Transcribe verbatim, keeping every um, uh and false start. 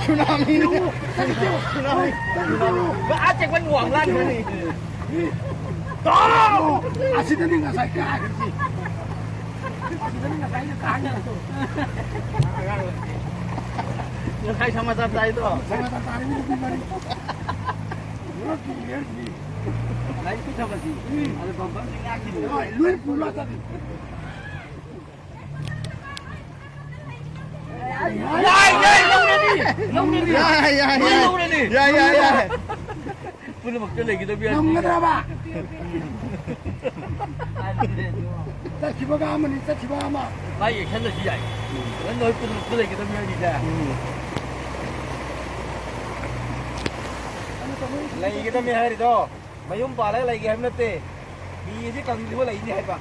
ꯁꯨꯅꯥꯃꯤꯅꯤ꯫ Tsunami. ꯑꯥ ꯆꯦꯛꯄꯟ ꯋꯥꯡ ꯂꯥꯟꯈ꯭ꯔꯅꯤ꯫ ꯇꯥꯎ! ꯑꯁꯤꯗꯅꯤ ꯉꯁꯥꯏ ꯀꯥꯈꯤꯕꯁꯤ꯫ ꯑꯁꯤꯗꯅꯤ ꯉꯁꯥꯏ ꯀꯥꯈꯤꯕꯁꯤ꯫ ꯉꯁꯥꯏ ꯁꯃꯥꯆꯥꯔ ꯇꯥꯏꯗꯣ꯫ ꯁꯃꯥꯆꯥꯔ ꯇꯥꯔꯤꯕ ꯅꯨꯄꯤ ꯃꯔꯤ꯫ ꯂꯣꯏ ꯄꯨꯔꯦ ꯍꯧꯖꯤꯛ꯫ ꯂꯥꯏꯔꯤꯛ ꯄꯨꯊꯕꯁꯤ꯫ ꯑꯗꯨ ꯕꯝꯕꯝꯁꯤ ꯉꯥꯛꯈꯤꯅꯤ꯫ ꯍꯣꯏ, ꯂꯣꯏ ꯄꯨꯔ ꯆꯠꯂꯤ꯫ ꯌꯥꯏ, ꯌꯥꯏ, ꯂꯧꯔꯅꯤ! ꯂꯧꯔꯅꯤ! ꯌꯥꯏ, ꯌꯥꯏ, ꯂꯣꯏ ꯌꯥꯏ꯫ ꯂꯧꯔꯅꯤ! ꯌꯥꯏ, ꯌꯥꯏ, ꯌꯥꯏ꯫ ꯄꯨꯝꯅꯃꯛꯇ ꯂꯩꯒꯗꯕ ꯌꯥꯏ꯫ ꯉꯝꯒꯗ꯭ꯔꯕ? ꯆꯠꯈꯤꯕꯒ ꯑꯃꯅꯤ, ꯆꯠꯈꯤꯕ ꯑꯃ꯫ ꯃꯥ ꯌꯦꯡꯁꯜꯂꯁꯨ ꯌꯥꯏ꯫ ꯅꯪ ꯅꯣꯏ ꯄꯨꯝꯅꯃꯛꯇ ꯂꯩꯒꯗꯕ ꯌꯥꯏꯅꯤꯗ꯫ ꯎꯝ꯫ ꯂꯩꯒꯗꯕꯅꯤ ꯍꯥꯏꯔꯤꯗꯣ꯫ ꯃꯌꯨꯝ ꯄꯥꯜꯂꯒ ꯂꯩꯒꯦ ꯍꯥꯏꯕ ꯅꯠꯇꯦ꯫ ꯐꯤ ꯑꯁꯤ ꯀꯪꯗ꯭ꯔꯤꯕ ꯂꯩꯅꯤ ꯍꯥꯏꯕ꯫